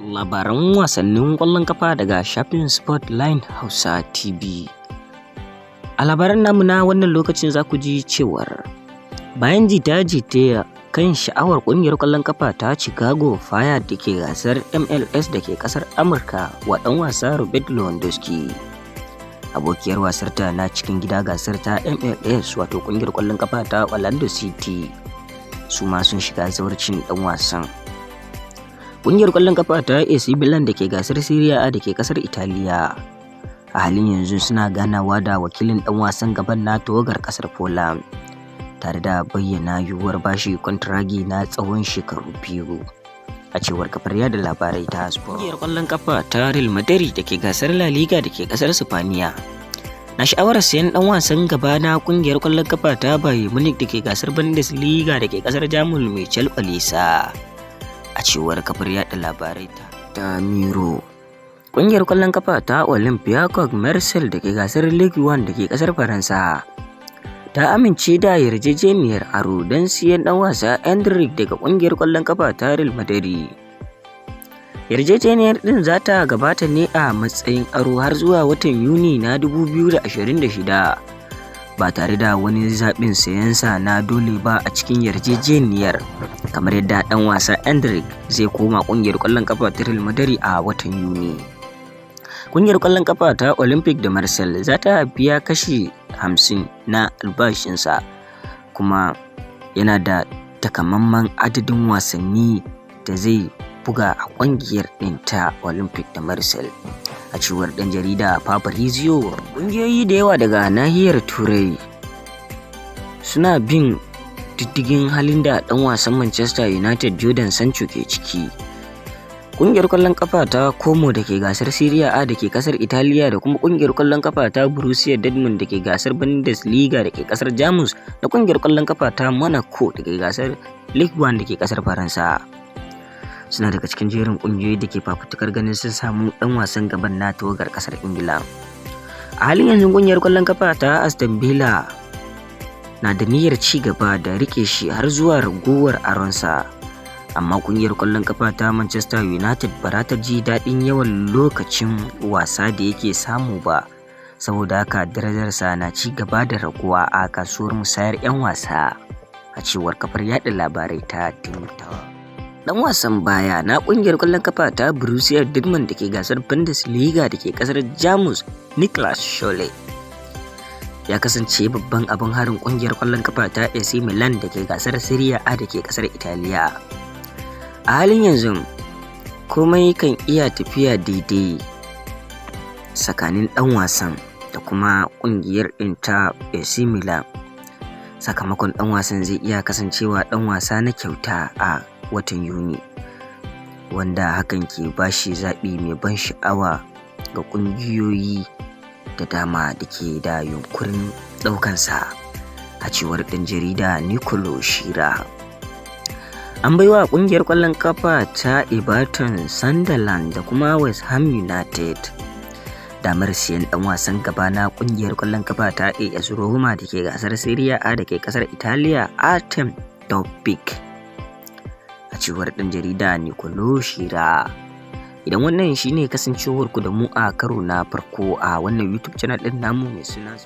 Labaran wasannin ƙwallon ƙafa daga shafin Sportline Hausa TV. A labaran namu na wannan lokacin za ku ji cewar bayan jita-jita kan sha'awar ƙungiyar ƙwallon ƙafa ta Chicago Fire da ke gasar MLS da ke ƙasar Amurka wa ɗan wasa Robert Lewandowski, abokiyar wasarta na cikin gida gasar ta MLS, wato ƙungiyar ƙwallon ƙafa ta Orlando City, su ma sun shiga zawarcin ɗan wasan. Ƙungiyar ƙwallon ƙafa ta AC Milan da ke gasar Serie A da ke ƙasar Italiya a halin yanzu suna ganawa da wakilin ɗan wasan gaban na tawagar ƙasar Poland, tare da bayyana yiwuwar bashi kwantiragi na tsawon shekaru 2, a cewar kafar yada labarai ta Sport. Ƙungiyar ƙwallon ƙafa ta Real Madrid da ke gasar La Liga da ke ƙasar Sipaniya na sha'awar sayan ɗan wasan gaba na ƙungiyar ƙwallon ƙafa ta Bayern Munich da ke gasar Bundesliga da ke ƙasar Jamus, Michael Olise, a cewar kafar yada labarai ta Mirror. Ƙungiyar ƙwallon kafa ta Olympiacos Marseille da ke gasar Ligue 1 da ke ƙasar Faransa ta amince da yarjejeniyar aro don siyan ɗan wasa Endrick daga ƙungiyar ƙwallon kafa ta Real Madrid. Yarjejeniyar ɗin za ta gabata ne a matsayin aro har zuwa watan Yuni na 2026, ba tare da wani zaɓin sayensa na dole ba a cikin yarjejeniyar, kamar yadda ɗan wasa Endrick zai koma ƙungiyar ƙwallon kafa ta Real Madrid a watan Yuni. Ƙungiyar ƙwallon kafa ta Olympique de Marseille za ta biya kashi 50 na albashinsa, kuma yana da takamaiman adadin wasanni da zai buga a ƙungiyar ɗin ta Olympique de Marseille, a cewar ɗan jarida Fabrizio. Ƙungiyoyi da yawa daga nahiyar Turai suna bin diddigin halin da ɗan wasan Manchester United Jadon Sancho ke ciki. Ƙungiyar ƙwallon ƙafa ta Como da ke gasar Serie A da ke ƙasar Italiya da kuma ƙungiyar ƙwallon ƙafa ta Borussia Dortmund da ke gasar Bundesliga da ke ƙasar Jamus da ƙungiyar ƙwallon ƙafa ta Monaco da ke gasar Ligue 1 da ke ƙasar Faransa suna daga cikin jerin ƙungiyoyi da ke fafutukar ganin sun samu ɗan wasan gaban na tawagar ƙasar Ingila. A halin yanzu, ƙungiyar ƙwallon ƙafa ta Aston Villa na da niyyar ci gaba da rike shi har zuwa ragowar aronsa, amma ƙungiyar ƙwallon ƙafa ta Manchester United ba za ta ji daɗin yawan lokacin wasa da yake samu ba, saboda haka darajarsa na ci gaba da raguwa a kasuwar musayar 'yan wasa, a cewar kafar yada labarai ta Tinta. Dan wasan baya na kungiyar ƙwallon kafa ta Borussia Dortmund da ke gasar Bundesliga da ke kasar Jamus, Niklas Schole, ya kasance babban abin harin kungiyar ƙwallon kafa ta AC Milan da ke gasar Serie A da ke kasar Italiya. A halin yanzu, komai kan iya tafiya daidai tsakanin dan wasan da kuma kungiyar ɗin ta AC Milan. Sakamakon, dan wasan zai iya kasancewa dan wasa na kyauta a watan Yuni, wanda hakan ke bashi zaɓi mai ban sha'awa ga ƙungiyoyi da dama da ke da yunkurin ɗaukansa, a cewar ɗan jarida Nicolo Schira. An baiwa ƙungiyar ƙwallon kafa ta Everton, Sunderland da kuma West Ham United damar siyan ɗan wasan gaba na ƙungiyar ƙwallon kafa ta AS Roma da ke gasar Serie A da ke ƙasar Italiya, Artem Dovbyk, a cewar ɗan jarida Nicolo Schira. Idan wannan shine kasancewar ku da mu a karo na farko a wannan YouTube channel ɗin namu mai suna